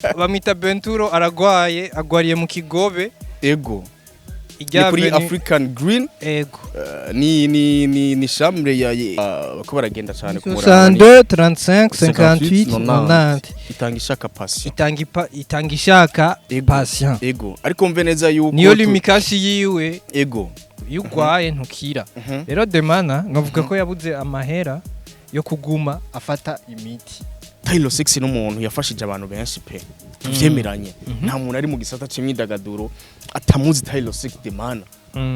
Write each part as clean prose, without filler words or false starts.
Bamwita Benturo, aragwaye, agwariye mu Kigobe. Ego. Irya Ni kuri African Green. Ego. Ni chambre ya bako baragenda cyane kumuraba. 62 35 58 90. Itanga ishaka Patient. Itanga ishaka. Ego. Patient. Ego, ariko mve neza yuko niyo Lumicash yiwe. Iyo ugwaye ntukira. Rero Demana novuga ko yabuze amahera yo kuguma afata imiti. Tylo 6 n'umuntu yafashije abantu benshi pe, tuvyemeranye. Nta muntu ari mu gisata c'imyidagaduro atamuzi Tylo 6 Demana,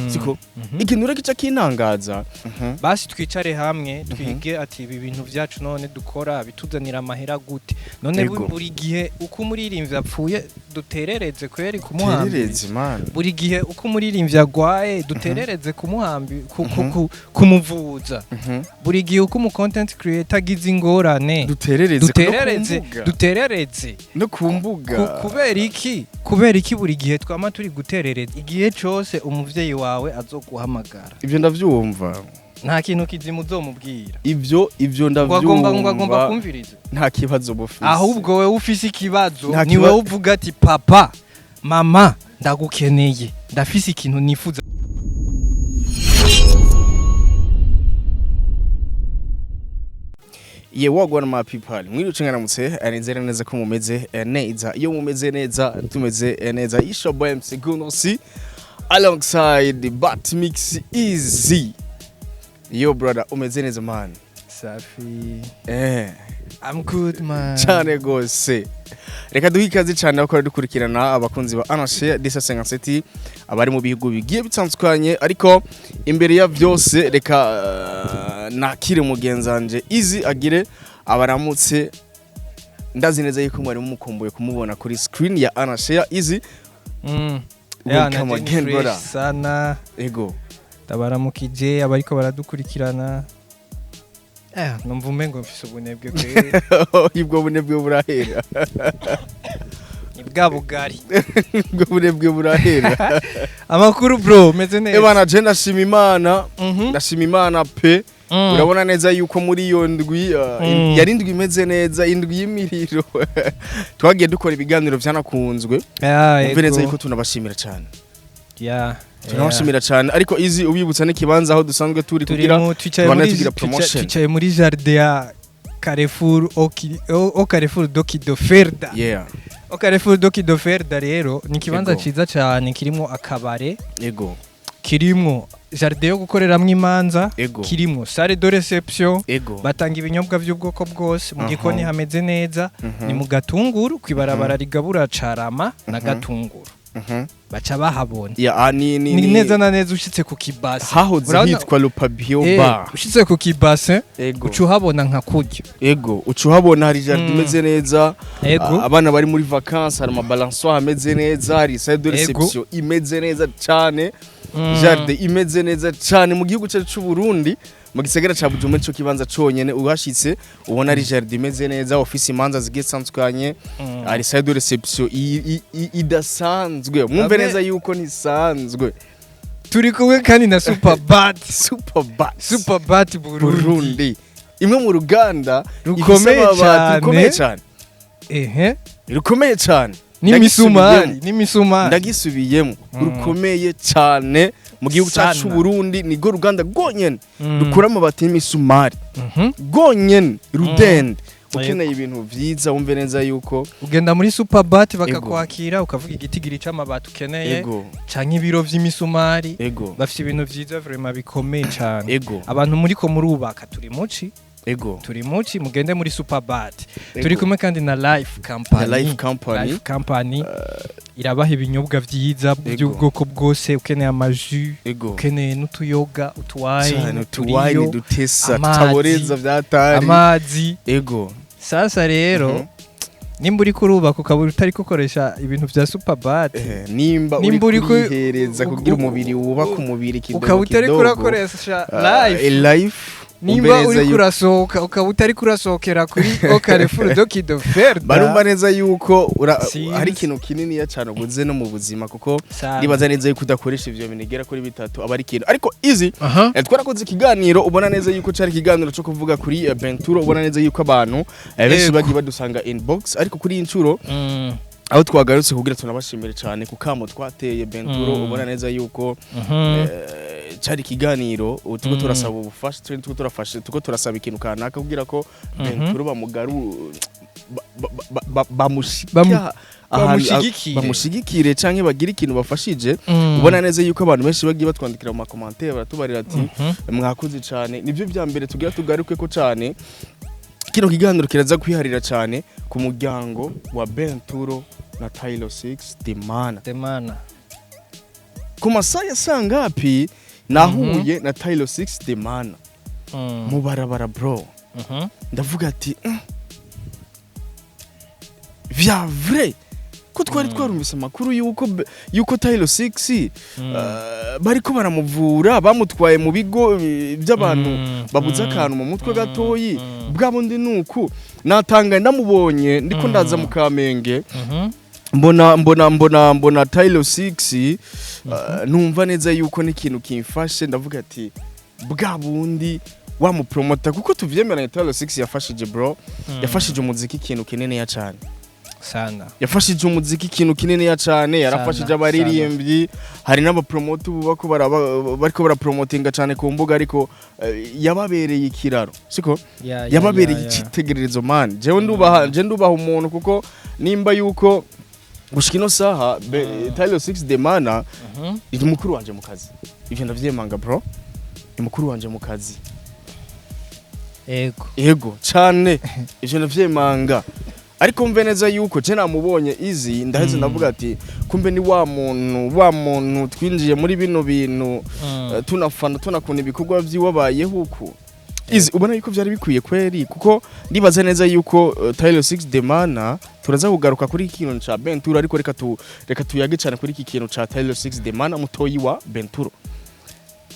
siko? Ikintu rero kica kintangaza. Basi twicare hamwe twige ati ibi bintu byacu none dukora bituzanira amahera gute none? Buri gihe uko umuririmbyi apfuye duterereze kweri kumuhambira? Terereze, man. Buri gihe uko umuririmbyi agwaye duterereze kumuhambi kumuvuza? Buri gihe uko umu content creator agize ingorane duterereze duterereze? No ku mbuga. Duterereze. No ku mbuga. Kubera iki buri gihe twama turi guterereza? Igihe cose umuvyeyi wawe azoguhamagara, Ivyo ndavyumva. nta kintu kizima uzomubwira. Ivyo Ngo agomba ndavyumva. kumviriza. Nta kibazo bufise. Ahubwo wewe ufise ikibazo. Nta Ni wewe uvuga ati: "Papa, mama, ndagukeneye, ndafise ikintu nifuza." Ye, wagwan my people, mwiriwe, mwaramutse, nizere neza ko mumeze neza. Iyo mumeze neza tumeze neza. It's your boy MC Gunosi alongside Bat Mix Easy. Yo brother, umeze neza, man? Safi. I'm good, man. Cyane gose. Reka duhe ikaze cyane abakora dukurikirana, abakunzi ba Anashe Disa 57, abari mu bihugu bigiye bitandukanye. Ariko imbere ya byose reka nakire mugenzanje Easy agire abaramutse. Ndazi neza yuko mwari mumukumbuye kumubona kuri screen ya Anashe Easy. Welcome Yeah, again, fresh brother. sana. Ego. Ndabaramukije abariko baradukurikirana. Numva umengo mfise ubunebwe kweri. Ibwo bunebwe burahera. Ni bwa bugari. Ubwo bunebwe burahera. Amakuru bro, meze neza. Ebana, je ndashima Imana. Ndashima Imana pe. Urabona neza yuko muri iyo ndwi yari indwi imeze neza, indwi y'imiriro. Twagiye dukora ibiganiro byanakunzwe. Umve neza yuko tunabashimira cyane. Tunabashimira cyane. Ariko Izi, ubibutsa n'ikibanza aho dusanzwe turi kugira Turi twicaye tubandanye muri tugira promotion. Twicaye muri jardin ya Carrefour au Carrefour do Kidoferda. Au Carrefour do Kidoferda rero ni ikibanza ciza cyane kirimo akabare, kirimwo jardin yo gukoreramwo imanza, kirimwo salle de réception. Batanga ibinyobwa by'ubwoko bwose mu gikoni, hameze neza. Ni mu Gatunguru, kwibarabara rigabura Carama na Gatunguru. Baca bahabona. Ya, ah, ni Ni neza na neza ushitse ku kibase. Hahoze hitwa Lupabio Bar. Ushitse ku kibase uca uhabona nka kurya. Ego, uca uhabona, hari jardin imeze neza. Abana bari muri vacances, hari ama balançoire ameze neza, hari salle de réception imeze neza cyane. Jardin imeze neza cyane mu gihugu cyacu cy'u Burundi, mu gisagara ca Bujumbura, nico kibanza conyene uhashitse ubona ari jardin imeze neza, office imanza zigiye zitandukanye, hari salle de réception idasanzwe. Mwumve neza yuko ntisanzwe. Turi kumwe kandi na Superbat. Super Bat. Superbat Burundi. Burundi, imwe mu ruganda Rukomeye ifise amabati cane. rukomeye cyane. Rukomeye cyane. N'imisumari, n'imisumari. Ndagisubiyemo, rukomeye cyane mu gihugu cyacu Sana. cy'u Burundi. Nirwo ruganda rwonyene rukura amabati y'imisumari rwonyene rudende. Ukeneye ibintu vyiza, wumve neza yuko Ugenda muri Superbat bakakwakira, ukavuga igitigiri c'amabati ukeneye canke ibiro vy'imisumari. Bafite ibintu vyiza vraiment bikomeye cane. Abantu muriko murubaka, turi muci, turi muci, mugende muri Superbat. Turi kumwe kandi na Life Company. Na Life Company. Life Company irabaha ibinyobwa vyiza by'ubwoko bwose. Ukeneye ama jus, ukeneye n'utuyoga, Cyane. utuwayini, Utuwayini turiyo, dutesa, amazi. tutaboreza vyatari. Amazi. Sasa rero, nimba uriko urubaka ukaba utari gukoresha ibintu vya Superbat, Nimba uri nimba uriko kurihereza kugira umubiri wubaka umubiri kidogo ukaba utari kidogo, kurakoresha Life, Life. Nimba uri kurasohoka ukaba utari kurasohokera kuri Au Carrefour do Kidoferda, Barumva neza yuko hari ikintu kininiya cyane ubuze no mu buzima, kuko nibaza neza yuko udakoresha ivyo bintu igera kuri bitatu aba ari ikintu. Ariko izi twarakoze ikiganiro, ubona neza yuko cari ikiganiro cyo kuvuga kuri Benturo, ubona neza yuko abantu benshi bagiye badusanga inbox. Ariko kuri iyi nshuro aho twagarutse kugira tunabashimire cyane ku kamo twateye Benturo, ubona neza yuko cari ikiganiro ubu turiko turasaba ubufasha, turiko turafasha, turiko turasaba ikintu kanaka kugira ko Benturo bamugaru bamushika Bamushigikire. Bamushigikire canke bagire ikintu bafashije. Ubona neza yuko abantu benshi bagiye batwandikira mu ma commentaires, baratubarira ati mwakoze cyane. Nibyo bya mbere tugira tugaruke ko cyane. Kino kiganiro kiraza kwiharira cyane ku muryango wa Benturo na Tylo 6 Demana. Demana. Ku masaha ya sangapi nahuye na Tylo 6 Demana mu barabara, bro. Ndavuga ati "Vya vrai ko twari twarumvise amakuru yuko Tylo 6 bariko baramuvura, bamutwaye mu bigo by'abantu babuze akantu mu mutwe gatoyi." Bwa bundi nuku natanga ndamubonye ndiko ndaza mu Kamenge, mbona Tylo 6, numva neza yuko n'ikintu kimfashe. Ndavuga ati bwa bundi wamupromota, kuko tuvyemeranye, Tylo 6 yafashije, bro, yafashije umuziki ikintu kinini cyane. Sana. Yafashije umuziki ikintu kinini cyane, yarafashije abaririmbyi. Hari n'abapromota ubu bako bariko barapromotinga cyane ku mbuga, ariko yababereye ikiraro, siko? Yababereye icyitegererezo, man. Jewe ndubaha, je ndubaha umuntu, kuko nimba yuko gushika ino saha Tylo 6 Demana ni mukuru wanje mu kazi, ivyo ndavyemanga, bro, ni mukuru wanje mu kazi. Ego. Yego cane, ivyo ndavyemanga. Ariko mve neza yuko je namubonye izi ndaheze, ndavuga ati kumbe ni wa muntu twinjiye muri bino bintu, tunafana, tunakunda ibikorwa vyiwabayeho uku. Izi ubona yuko vyari bikwiye kweri, kuko ndibaza neza yuko Tyler 6 Demana, turaza kugaruka kuri iki kintu ca Benturo, ariko reka tuyage cyane kuri iki kintu ca Tyler 6 Demana, mutoyi wa Benturo.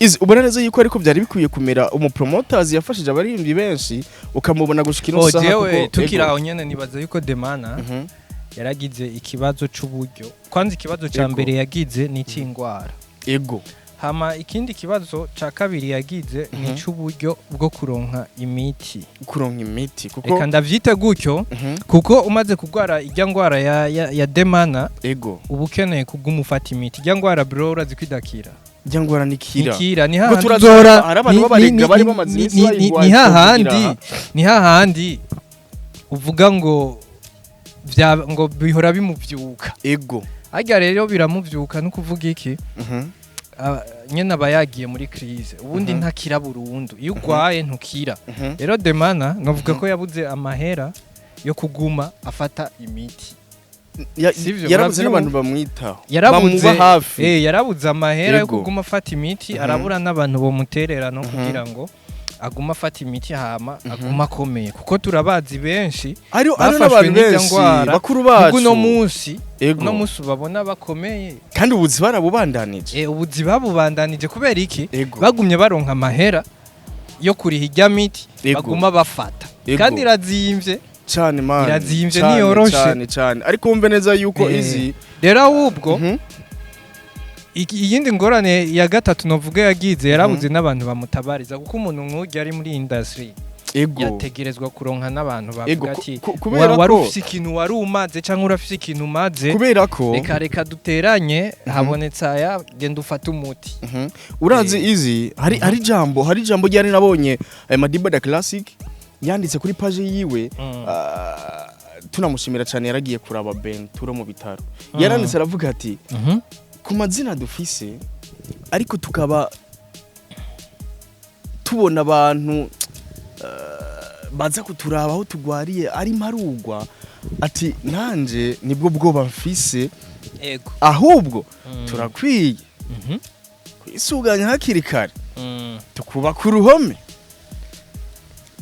Izi ubona neza yuko ariko byari bikwiye kumera, umupromoters yafashije abaririmbyi benshi, ukamubona gushika ino Oh, saha jewe kuko tukiri ego. aho nyene, nibaza yuko Demana yaragize ikibazo c'uburyo. Kwanza ikibazo ca mbere yagize ni ic'ingwara. Hama ikindi kibazo ca kabiri yagize ni ic'uburyo bwo kuronka imiti. Kuronka imiti, kuko Reka ndavyite gutyo, kuko umaze kugwara irya ngwara ya Demana, uba ukeneye kuguma ufata imiti. Irya ngwara, bro, urazi kwidakira. Njya ngwara nikira. Nikira, ni Kuko hahandi turazi uzora hari abantu b'abarega bari bamaze iminsi bayigwaye, ni twovugira hahandi aha. Ni hahandi uvuga ngo vya ngo bihora bimuvyuka. Harya rero biramuvyuka, no kuvuga iki? Nyene aba yagiye muri crise ubundi, ntakira burundu. Iyo ugwaye ntukira. Rero Demana novuga ko yabuze amahera yo kuguma afata imiti. Sivyo, Yarabuze uravyumva? n'abantu bamwitaho, Yarabuze bamuba hafi. Yarabuze amahera yo kuguma afata imiti, arabura n'abantu bomuterera no kugira ngo aguma afata imiti, hama aguma akomeye, kuko turabazi benshi Hariho bafashwe n'abantu n'irya benshi ngwara. bakuru bacu. Uno munsi, uno munsi ubabona bakomeye. Kandi ubuzi barabubandanije. Ubuzi babubandanije kubera iki? Bagumye baronka amahera yo kuriha irya miti, baguma bafata. Kandi irazimvye. Cyane, man. Irazimvye, Cane, ntiyoroshe. cyane cyane. Ariko wumve neza yuko izi Rero ahubwo iyindi ngorane ya gatatu novuga yagize, yarabuze n'abantu bamutabariza, kuko umuntu nk'urya ari muri industry yategerezwa kuronka n'abantu bavuga ati kubera wari ko ufise ikintu wari umaze cyangwa urafise ikintu umaze, kubera ko reka duteranye, habonetse aya, genda ufate umuti. Urazi izi hari jambo ryari nabonye Madiba da Classic yanditse kuri page yiwe. Tunamushimira cyane, yaragiye kuraba Benturo mu bitaro. Yaranditse aravuga ati ku mazina dufise, ariko tukaba tubona abantu baza kuturaba aho tugwariye ari marugwa, ati nanje nibwo bwoba mfise, ahubwo turakwiye kwisuganya hakiri kare, tukubaka uruhome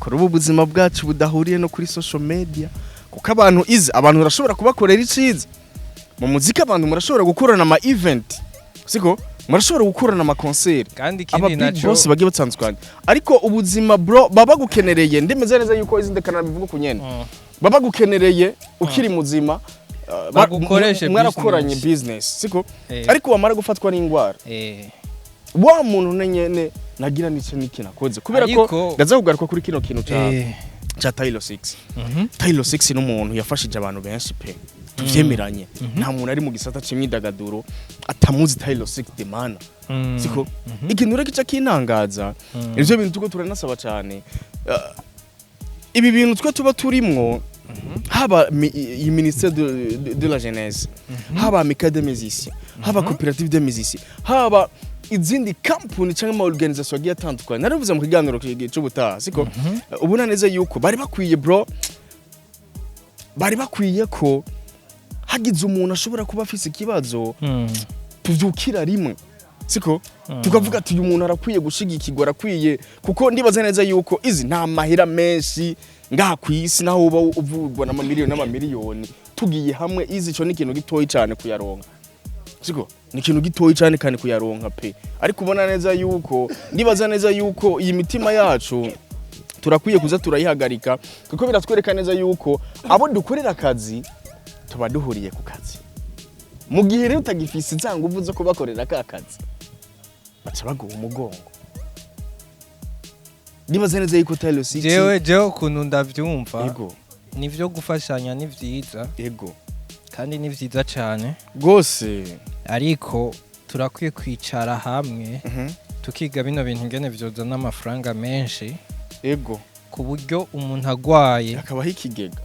kuri ubu buzima bwacu budahuriye no kuri social media, kuko abantu izi abantu barashobora kubakorera iciza mu muziki, abantu murashobora gukorana ama event, siko? Murashobora gukorana ama concert, Kandi aba ikindi big naco, boss bagiye batandukanye, ariko ubuzima bro, baba bagukenereye. Ndemeza neza yuko izindi kanana bivuga ku nyene, baba bagukenereye ukiri muzima, Bagukoreshe mwarakoranye business. business, siko? Eh. Ariko wamara gufatwa n'indwara, wa muntu nyene nagira n'ico niki nakoze kubera ko ndaza kugaruka kuri kino kintu ca Tylo 6. Tylo 6 n'umuntu yafashije abantu benshi pe, tuvyemeranye. Nta muntu ari mu gisata c'imyidagaduro atamuzi Tylo 6 the man, siko? Ikintu rero kica kintangaza, ivyo bintu tuko turanasaba cyane, ibi bintu twe tuba turimwo, haba iyi ministère de la jeunesse, haba amicale des musiciens, haba coopérative des musiciens, haba izindi company cyangwa ama organisation agiye atandukanye, naravuze mu kiganiro cy'ubutaha, siko? Ubona neza yuko bari bakwiye bro, bari bakwiye ko hagize umuntu ashobora kuba afise ikibazo, tuvyukira rimwe, siko? Tukavuga ati uyu muntu arakwiye gushigikirwa, arakwiye, kuko ndibaza neza yuko izi nta mahera menshi ngaha ku isi, naho uba uvurwa n'amamiliyoni n'amamiliyoni, tugiye hamwe izi ico ni ikintu gitoyi cyane kuyaronka, siko? Ni ikintu gitoyi cyane kandi kuyaronka pe. Ariko ubona neza yuko, ndibaza neza yuko iyi mitima yacu turakwiye kuza turayihagarika, kuko biratwereka neza yuko abo dukorera akazi tuba duhuriye ku kazi. Mu gihe rero utagifise za nguvu zo kubakorera ka kazi, baca baguha umugongo. Ndibaza neza yuko Tylo 6 Jewe ukuntu ndavyumva, nivyo, gufashanya ni vyiza, kandi ni vyiza cane, Rwose. ariko turakwiye kwicara hamwe, tukiga bino bintu ingene vyozana amafaranga menshi, ku buryo umuntu agwaye hakabaho ikigega.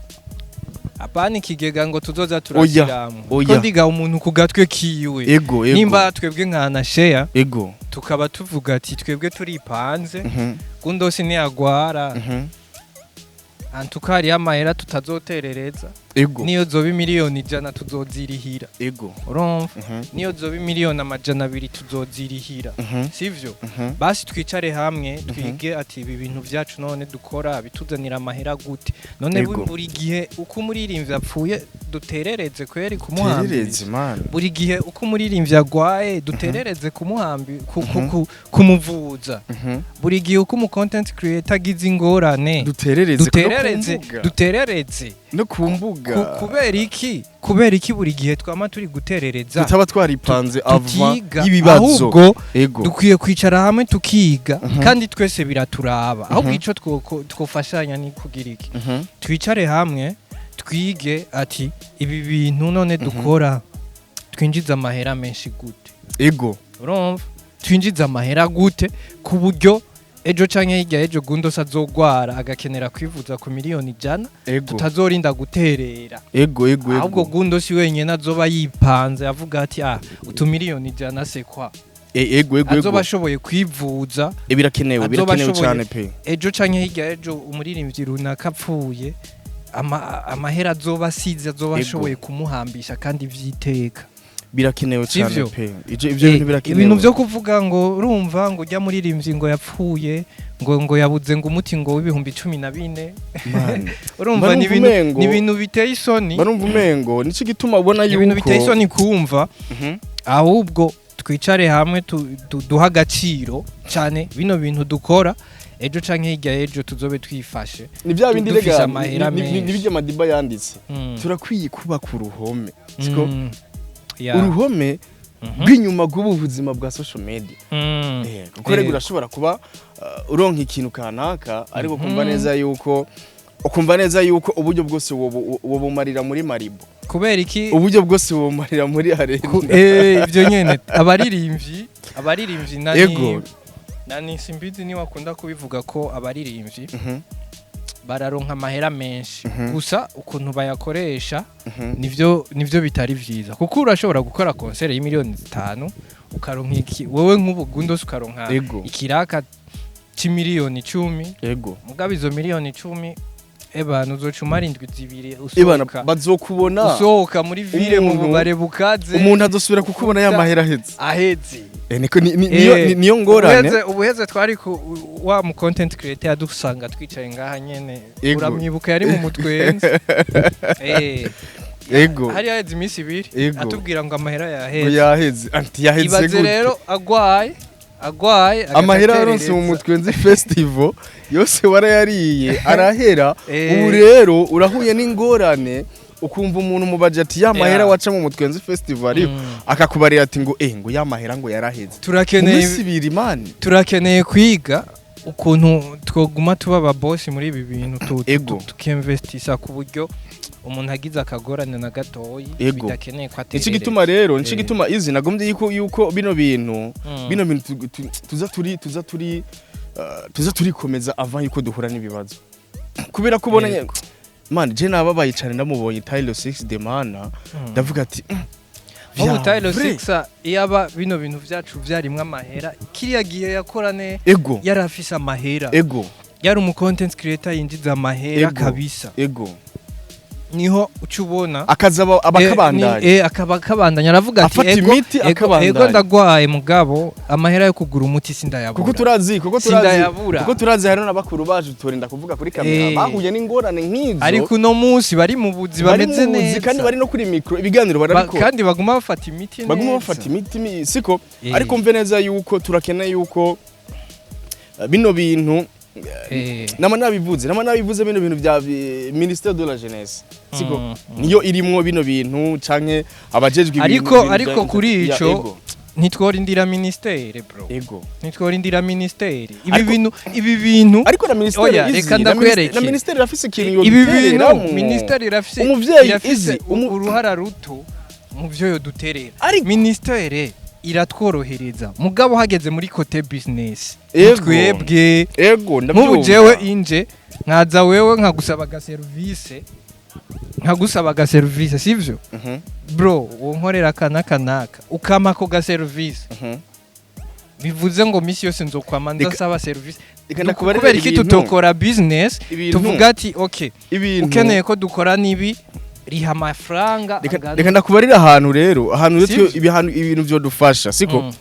Apana ikigega ngo tuzoza turashiramwo, Oya. ko ndiga umuntu ku gatwe kiwe. Ego ego Nimba twebwe nka na share, tukaba tuvuga ati twebwe turipanze, Gundosi niyagwara, antuka hariyo amahera tutazoterereza. Niyo zoba 100 miliyoni tuzozirihira. Urumva? Niyo zoba 200 miliyoni tuzozirihira. Sivyo? Basi twicare hamwe, twige ati ibi bintu vyacu none dukora bituzanira amahera gute none? Buri gihe uko umuririmbyi apfuye duterereze kweri kumuhambira? Terereze man. Buri gihe uko umuririmbyi agwaye duterereze kumuhambi kumuvuza? Buri gihe uko umu content creator agize ingorane Duterereze? duterereze? No ku mbuga. Duterereze? No ku mbuga. Kubera iki? Kubera iki buri gihe twama turi guterereza, Tutaba twaripanze ava tutiga? y'ibibazo. Ahubwo dukwiye kwicara hamwe tukiga, kandi twese biraturaba. Ahubwo ico twofashanya ni kugira iki? Twicare hamwe, twige ati ibi bintu none dukora twinjiza amahera menshi gute? Urumva, twinjiza amahera gute ku buryo ejo canke hirya ejo Gundos azogwara agakenera kwivuza ku 100 miliyoni, tutazorinda guterera? ego ego Ahubwo Gundos wenyene azoba yipanze, avuga ati ah, 100 miliyoni c'est quoi? Ego ego Azoba ashoboye kwivuza. Birakenewe. Azoba Birakenewe ashoboye. cyane pe. Ejo canke hirya ejo umuririmbyi runaka apfuye, amahera azoba asize azoba ashoboye kumuhambisha kandi vyiteka. Birakenewe cyane Sivyo? pe. Ivyo bintu birakenewe. Ibintu vyo kuvuga ngo urumva ngo ujya muririmbyi ngo yapfuye, ngo yabuze ngo umuti ngo w'14,000, Man. urumva, Mba ni numva ibintu ni ibintu biteye isoni. Barumva umengo nico gituma ubona Ni yuko ibintu biteye isoni kumva. Ahubwo twicare hamwe, duhe agaciro cyane bino bintu dukora, ejo canke hirya ejo tuzobe twifashe, Ni bya bindi dufise rega, amahera ni menshi. bijya Madiba yanditse, turakwiye kubaka uruhome, siko? Yeah. Uruhome rw'inyuma rw'ubu buzima bwa social media. Kuko rero urashobora kuba uronka ikintu kanaka, ariko ukumva neza yuko, ukumva neza yuko uburyo bwose wobumarira muri Maribo, Kubera iki? uburyo bwose wobumarira muri arena. Ivyo nyene, abaririmbyi nani, nani, simbizi ni wakunda kubivuga ko abaririmbyi bararonka amahera menshi, gusa ukuntu bayakoresha nivyo bitari vyiza, kuko urashobora gukora concert y'5 miliyoni ukaronka iki, wewe nk'ubu Gundos ukaronka ikiraka c'10 miliyoni. Mugabo izo 10 miliyoni ebana uzoca umara indwi 2 Ibana usohoka, bazokubona usohoka muri ville mu bubare bukaze. Umuntu azosubira kukubona ya mahera aheze. Aheze. Niko niyo niyo ngorane. Ubuheze twari ku wa mu content creator yadusanga twicaye ngaha nyene. Uramwibuka? Yari mu mutwenzi. Ego. Hari haheze iminsi 2 atubwira ngo amahera Ngo yaheze. Yaheze, anti yaheze Ibaze gute? rero agwaye Amahera yaronse mu Mutwenzi Festival yose warayariye arahera. Ubu rero urahuye n'ingorane, ukumva umuntu mu budget ya mahera waca mu Mutwenzi Festival ariko akakubarira ati ngo ngo ya mahera ngo yaraheze mu Turakeneye minsi 2, man. Turakeneye kwiga ukuntu twoguma tuba ababosi muri ibi bintu, tukinvestisa ku buryo umuntu agize akagorane na gatoyi bidakeneye ko Nico aterereza. gituma rero, nico gituma izi nagombye yuko bino bintu, bino bintu tuza turikomeza avant yuko duhura n'ibibazo, kubera ko ubona man, je nababaye cyane ndamubonye Tyler 6 de mana, ndavuga ati Nk'ubu vya Tyler vrai. 6, iyaba bino bintu vyacu vyarimwo amahera kiriya gihe yakorane, yari afise amahera, yari umu content creator yinjiza amahera kabisa, niho uca ubona akaza abakabandanya. Akaba akabandanya, aravuga ati Afata ego, imiti ego, akabandanya. Ego, ndagwaye, mugabo amahera yo kugura umuti sindayabura. Kuko turazi Sindayabura. kuko turazi hariho n'abakuru bacu, turinda kuvuga kuri kamera, bahuye n'ingorane nk'izo. Ariko uno munsi bari mu buzi, bari bameze mu buzi neza, kandi bari no kuri mikro, ibiganiro barabikora. Kandi baguma bafata imiti Baguma neza. bafata imiti siko? Ariko mve neza yuko turakeneye yuko bino bintu, nama nabivuze, bino bintu bya ministère de la jeunesse, siko? Niyo irimwo bino bintu canke abajejwe ibintu Ariko ariko kuri ya, ico, ntitworindira ministere, bro. Ntitworindira ministere ibi bintu, ibi bintu. Ariko na ministère Oya, izi, reka na ndakwereke. Na ministère irafise ikintu Ibi bintu yodutereramo. ministere irafise Umuvyeyi irafise izi, uruhara ruto mu byo yoduterera. Ariko Ministere iratworohereza, mugabo hageze muri côté business, twebwe Ego, nk'ubu ndabyumva. jewe inje nkaza wewe nkagusaba aga service, nkagusaba aga service, sivyo? Bro, wonkorera aka n'aka n'aka, ukampa ako ga service, bivuze ngo misi yose nzokwama ndasaba service. Reka ndakubarire Kubera iki tutokora business, tuvuga ati okay, ibintu ukeneye ko dukora nibi, riha amafaranga Reka angana. Reka ndakubarire ahantu rero, ahantu rero Sivyo? ibintu vyodufasha, siko?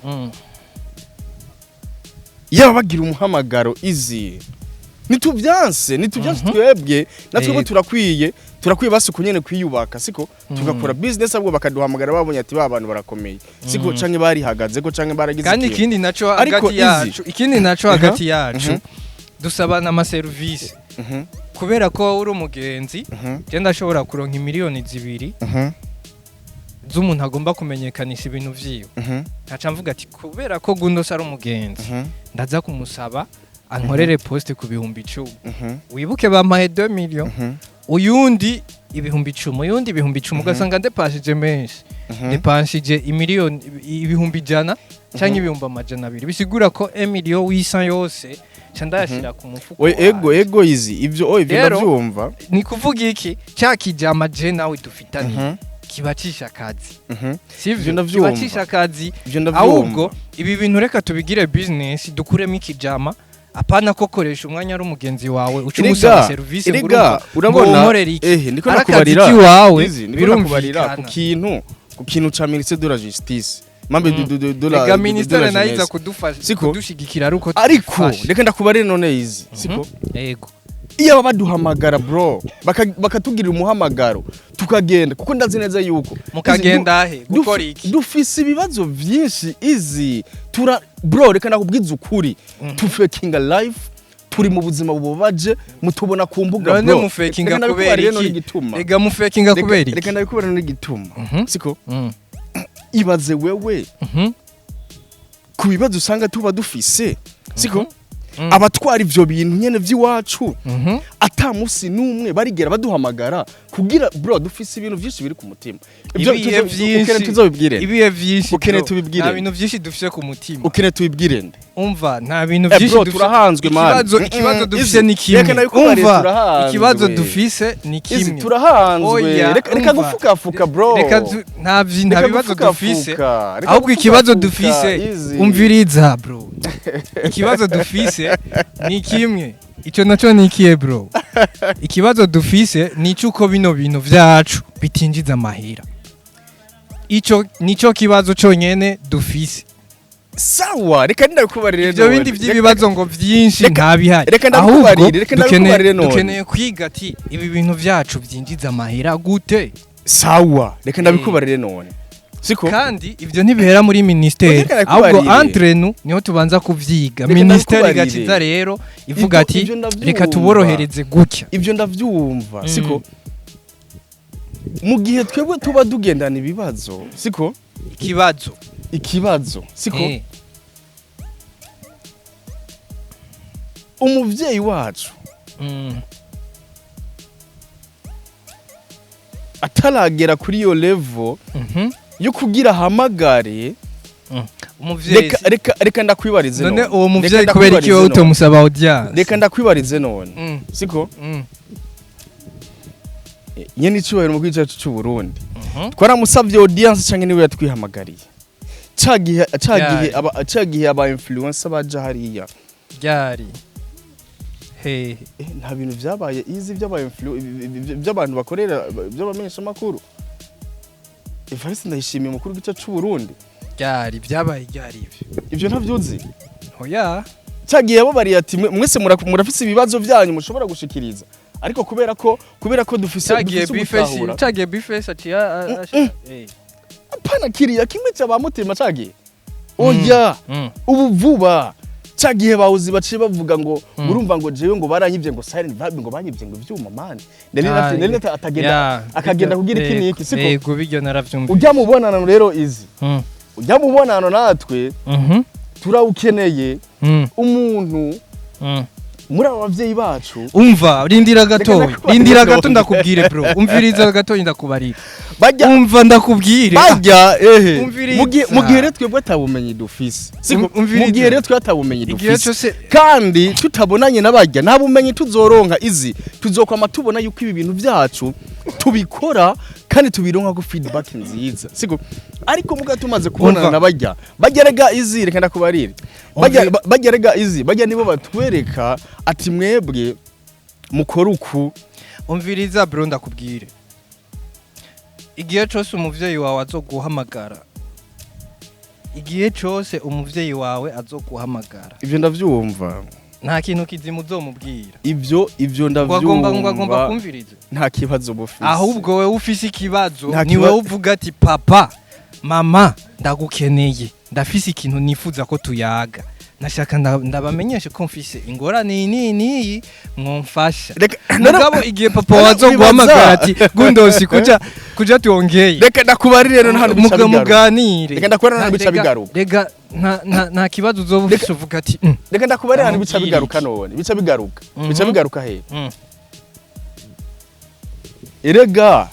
Yaba bagira umuhamagaro izi, nituvyanse twebwe natwebwe turakwiye basi kunyene kwiyubaka, siko? Tugakora business, ahubwo bakaduhamagara babonye ati ba bantu barakomeye, siko? Canke barihagaze ko canke baragize Kandi ikintu. ikindi naco Ariko hagati yacu, ikindi naco hagati yacu, dusabana amaserivisi. Kubera ko wowe uri umugenzi, je ndashobora kuronka imiliyoni 2 z'umuntu agomba kumenyekanisha ibintu vyiwe, nkaca mvuga ati kubera ko Gundos ari umugenzi, ndaza kumusaba ankorere poste ku 10.000. Wibuke bampaye 2 millions, uyundi 10.000, uyundi 10.000, ugasanga ndepashije menshi, ndepashije imiliyoni 100.000 cyangwa 200.000, bisigura ko 1.800.000 yose nca ndayashira ku mufuko Oye, ego. wanje. Ego izi ivyo, oye, ivyo Rero, ndavyumva. Ni kuvuga iki, cya kijama je nawe dufitanye kibacisha akazi, sivyo? Ivyo ndavyumva. Kibacisha akazi. Ivyo ndavyumva. Ahubwo ibi bintu reka tubigire business, dukuremo ikijama, apana ko koresha umwanya ari umugenzi wawe uca umusaba serivisi ngo Erega urumva ngo urabona unkorere iki, ndiko ari akazi ndakubarira kiwawe, Izi, ndiko ndakubarira ku birumvikana. kintu, ku kintu ca ministère de la justice mambe de la Rega de la ministère nayo iza jeunesse. kudufasha, Siko? kudushigikira ari uko Ariko tubifashe. reka ndakubarire none izi, siko? Yego. Iyo baduhamagara, bro, bakatugirira umuhamagaro tukagenda, kuko ndazi neza yuko Mukagenda he gukora iki? Dufise ibibazo vyinshi izi, tura bro, reka ndakubwiza ukuri, tufakinga life, turi mu buzima bubabaje, mutubona ku mbuga, None bro. mufekinga Reka kubera ndabikubarire none iki? igituma. Rega mufekinga kubera iki? Reka ndabikubarire none igituma, siko? Ibaze wewe ku bibazo usanga tuba dufise, siko? Abatwara ivyo bintu nyene vy'iwacu, ata musi n'umwe barigera baduhamagara kugira, bro, dufise ibintu vyinshi biri ku mutima. Ivyo Ibihe vyinshi. Ukene tuzobibwire. Ibihe vyinshi, Ukene bro. tubibwire. Nta bintu vyinshi dufise ku mutima. Ukene tubibwire nde? Umva, nta bintu vyinshi Bro, dufise. turahanzwe, man. Ikibazo, ikibazo dufise ni Izi, kimwe. reka ndabikubarire, Umva, turahanzwe. ikibazo dufise ni Izi, kimwe. turahanzwe. Oya, Reka umva. gufukafuka, bro. Reka nta Reka bibazo dufise. gufukafuka, reka Ahubwo ikibazo gufukafuka, dufise, izi. umviriza, bro, ikibazo dufise ni kimwe, ico naco ni ikihe, bro? Ikibazo dufise ni icuko bino bintu vyacu bitinjiza amahera. Ico nico kibazo conyene dufise. Sawa, reka ndabikubarire Ivyo none. bindi vy'ibibazo ngo vyinshi ntabihari. Reka Ahubwo ndabikubarire, reka ndabikubarire none. dukeneye kwiga ati ibi bintu vyacu vyinjiza amahera gute. Sawa, reka ndabikubarire none, siko? Kandi ivyo ntibihera muri ministeri, Reka ahubwo ndabikubarire. entre nous niho tubanza kuvyiga. Reka Ministeri ndabikubarire. igaciza rero ivuga ati Ivyo ndavyumva. reka tuborohereze gutya. Ibyo ndavyumva, siko? Mu gihe twebwe tuba tugendana ibibazo, siko? Ikibazo. Ikibazo, siko? Umuvyeyi wacu ataragera kuri iyo level yo kugira ahamagare. Umuvyeyi Reka ndakwibarize none none. uwo muvyeyi Reka kubera iki wowe ndakwibarize none. utomusaba audience? Reka ndakwibarize none, siko? Nyene icubahiro mu gihugu cyacu cy'u Burundi, twaramusavye audience canke niwe yatwihamagariye? Ca gihe Ryari? aba ca gihe aba influencer baja hariya. Ryari, hehe? Nta bintu vyabaye izi by'abantu bakorera by'abamenyesha makuru. Evariste Ndayishimiye, umukuru w'igihugu cy'u Burundi. Ryari byabaye? Ryari ivyo? Ivyo ntavyuzi? Oya. Ca gihe yababariye ati: Mwese murafise ibibazo vyanyu mushobora gushikiriza, ariko kubera ko dufise Cagiye dufise bifesi ugutahura." Cagiye bifesi ati Apana kiriya kimwe cy'abamutima cagiye, oya. Ubu vuba ca gihe bawuzi baciye bavuga ngo urumva ngo jewe ngo baranyivye, ngo Silent Vibe, ngo banyivye ngo ivyuma, man. Nari atagenda akagenda kugira iki niki, siko? Yego, bijyo naravyumvise. Ujya mubonano rero izi, ujya mubonano natwe turawukeneye. Umuntu muri aba bavyeyi bacu. Umva, rindira gatoya. Reka Rindira ndakubarire. gato ndakubwire, bro. Umviriza gatoya ndakubarira. Bajya Umva ndakubwire. Bajya ehe. Umviriza. Mu gihe rero twebwe atabumenyi dufise, siko? Umviriza. Mu gihe rero twebwe atabumenyi Igihe dufise cyose kandi tutabonanye n'abajya, nta bumenyi tuzoronka izi. Tuzokwama tubona yuko ibi bintu byacu tubikora kandi tubironka ko feedback nziza, siko? Ariko muga tumaze kubonana Umva. n'abajya, bajya rega izi, reka ndakubarire, bajya Umvi- bajya rega izi, bajya nibo batwereka ati mwebwe mukora uku. Umviriza, bro, ndakubwire. Igihe cyose umuvyeyi wawe azoguhamagara, igihe cyose umuvyeyi wawe azoguhamagara, Ivyo ndavyumva. nta kintu kizima uzomubwira. Ivyo Ngo agomba ndavyumva. kumviriza. Nta kibazo bufise. Ahubwo wewe ufise ikibazo, Nta ni wewe uvuga ati: "Papa, mama, ndagukeneye, ndafise ikintu nifuza ko tuyaga, nashaka ndabamenyeshe ko mfise ingorane iyi n'iyi n'iyi, mwomfasha." Reka Mugabo igihe papa none wazoguhamagara ati gundosi kuja kuja tuongeye, Reka ndakubarire rero hano bica bigaruka. Muganire. Reka ndakubarire hano bica bigaruka. Rega nta kibazo uzoba ufise, uvuga ati Reka ndakubarire hano bica Ndamubwira bigaruka iki? none bica bigaruka. Bica bigaruka he? Erega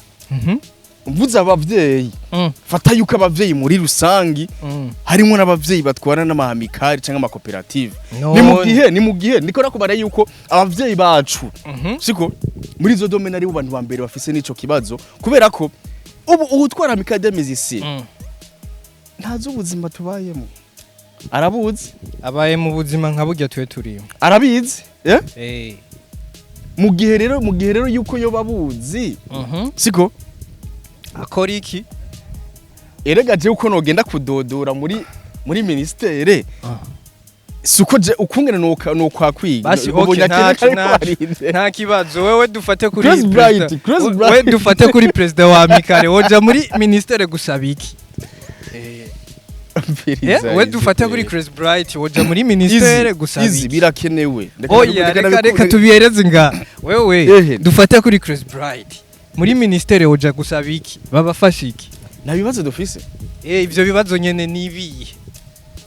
mvuze abavyeyi, fata yuko abavyeyi muri rusangi harimo n'abavyeyi batwara n'ama amicales cyangwa amakoperative. Ni mu gihe niko nakubara yuko abavyeyi bacu, siko, muri izo domaine ari bo bantu ba mbere bafise n'ico kibazo, kubera ko ubu uwutwara amicale des musiciens ntazi ubuzima tubayemo, arabuzi. Abaye mu buzima nka burya twe turimo. Arabizi, eh? Mu gihe rero yuko yo babuzi, siko? Akora iki? Erega je uko nogenda kudodora muri ministere, suko je ukungene nuka nokwa kwiga. Basi okay, ntaco nta kibazo. Wewe dufate kuri Chris Bright, Chris Bright. We dufate kuri president wa amicale, woja muri ministere gusaba iki? We dufate kuri Chris Bright, woja muri ministere gusaba izi iki? Birakenewe. Oya, reka tubihereze nga wewe. Ehe. Dufate kuri Chris Bright, muri ministere woja gusaba iki? Babafasha iki? Nta bibazo dufise. Ivyo bibazo nyene nibiye?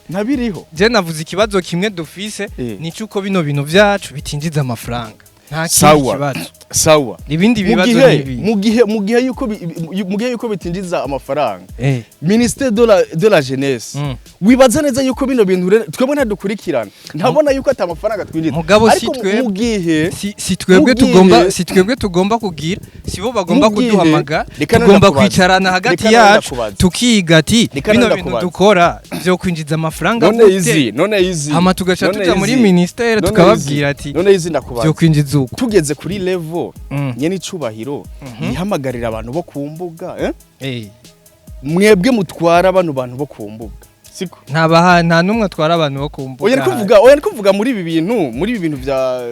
Ntabiriho. Je navuze ikibazo kimwe dufise, ni cyuko bino bintu vyacu bitinjiza amafaranga, nta kindi Sawa. kibazo. Sawa. Ibindi Mu bibazo gihe nibi? Mu gihe yuko bitinjiza amafaranga, ministère de la jeunesse, wibaza neza yuko bino bintu rero twebwe ntadukurikirana, ntabona yuko ata amafaranga twinjiza. Mugabo si Ariko twebwe mu gihe si twebwe mu gihe- tugomba, si twebwe tugomba kugira, si bo bagomba Mu gihe- kuduhamagara. Reka none Tugomba ndakubaza. kwicarana hagati Reka none yacu, ndakubaza. tukiga ati Reka bino none bintu ndakubaza. dukora vyo kwinjiza amafaranga None gute? izi, none izi, Hama tugaca none tuja muri izi, ministere, none tukababwira izi, ati none izi ndakubaza. vyo kwinjiza uko. Tugeze kuri level nyene icubahiro yihamagarira abantu bo ku mbuga, eh? Mwebwe mutwara bano bantu bo ku mbuga, siko? Ntabaha, nta numwe atwara abantu bo ku mbuga. Oya, ndi kuvuga muri ibi bintu vya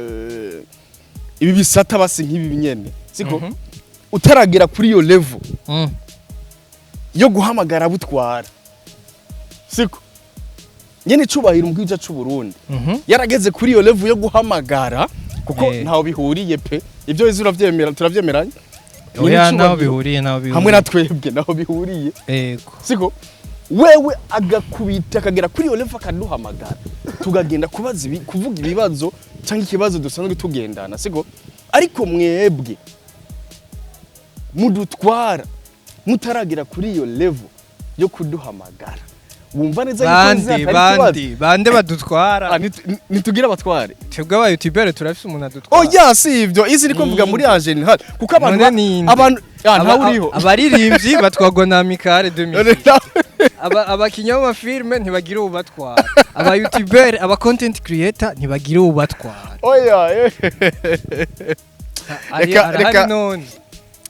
ibi bisata basi nk'ibi nyene, siko? Utaragera kuri iyo level yo guhamagara butwara, siko? Nyene icubahiro mu gihugu c'u Burundi yarageze kuri iyo level yo guhamagara, kuko ntaho bihuriye pe. Ibyo wize uravyemera, turavyemeranya. Oya, naho bihuriye, naho bihuriye. Hamwe na twebwe naho bihuriye. Siko? Wewe agakubita akagera kuri iyo level, akaduhamagara, tugagenda kubaza kuvuga ibibazo cyangwa ikibazo dusanzwe tugendana, siko? Ariko mwebwe mudutwara mutaragera kuri iyo level yo kuduhamagara, wumva neza yuko Bande nzi atari ikibazo. Bande badutwara? Ah, nitugira abatware. Twebwe aba youtubeur turafise umuntu adutwara? Oya, si ibyo, izi niko mvuga muri en général, kuko abantu None ninde? Abantu ntawe uriho. Abaririmbyi batwagwa na Amicale de None Musique. Abakinyi b'amafilme ntibagira ubatwara. Aba youtubeur, aba content creator ntibagira ubatwara. Oya, Arahari none.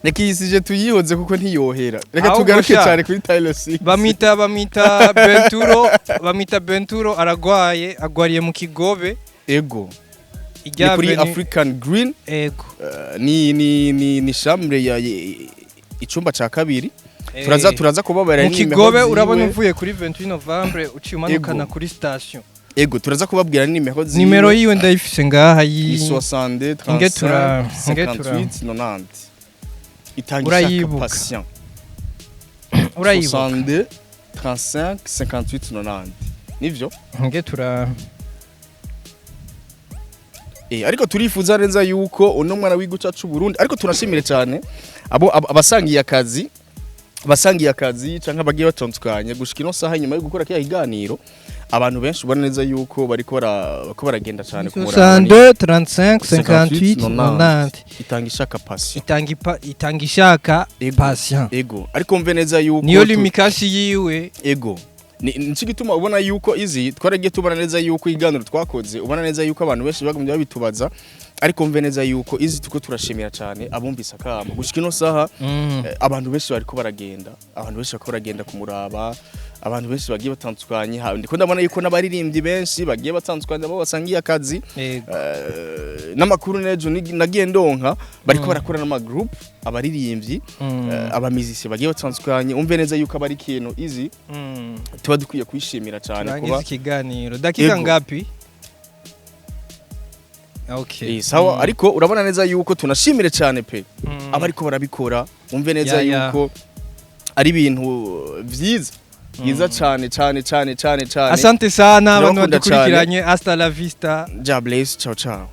Reka iyi sujet tuyihoze kuko ntiyohera. Reka Ahubwo tugaruke sha, cyane kuri Tyler 6. Bamwita Benturo, bamwita Benturo, aragwaye, agwariye mu Kigobe. Ego. Ni Irya kuri African Green. Ego. Ni chambre ya icumba ca kabiri. Turaza kubabara Mu n'imero Kigobe. ziwe. Urabona uvuye kuri 28 Novembre, uciye umanukana Ego. kuri station. Ego, turaza kubabwira n'imero ziwe. Nimero yiwe ndayifise ngaha Ni yi 62 Inge 35 inge tura- 58 90. Itanga ishaka Urayibuka. patient. Urayibuka. 62 35 58 90, nivyo? Nge tura Ariko turifuza neza yuko uno mwana w'igihugu cyacu Burundi, ariko tunashimire cyane abo abasangiye akazi canke abagiye batandukanye. Gushika ino saha, inyuma yo gukora kiya kiganiro, abantu benshi ubona neza yuko bariko baragenda cyane kumuraba. 62 35 58 90. Itanga ishaka patient. Itanga ishaka Ego. patient. Ego, ariko mve neza yuko Niyo Lumicash yiwe. Ego, ni nico gituma ubona yuko izi twaragiye tubona neza yuko iganiro twakoze, ubona neza yuko abantu benshi bagumye babitubaza. Ariko mve neza yuko izi tuko turashimira cyane abumvise akamo. Gushika ino saha, abantu benshi bariko baragenda, abantu benshi bariko baragenda kumuraba, abantu benshi bagiye batandukanye. Ndiko ndabona yuko n'abaririmbyi benshi bagiye batandukanye, abo basangiye akazi, n'amakuru nejo nagiye ndonka, bariko barakora n'ama group, abaririmbyi, abamizisi bagiye batandukanye. Umve neza yuko aba ari ikintu izi tuba dukwiye kwishimira cyane. Turangize Kuba ikiganiro, dakika Ego. ngapi? Okay. Sawa. Ariko urabona neza yuko tunashimire cyane pe abariko barabikora. Umve neza yuko ari ibintu vyiza byiza cyane cyane cyane cyane cyane. Asante sana abantu Turabakunda. badukurikiranye. Hasta la vista. Ja bless, ciao ciao.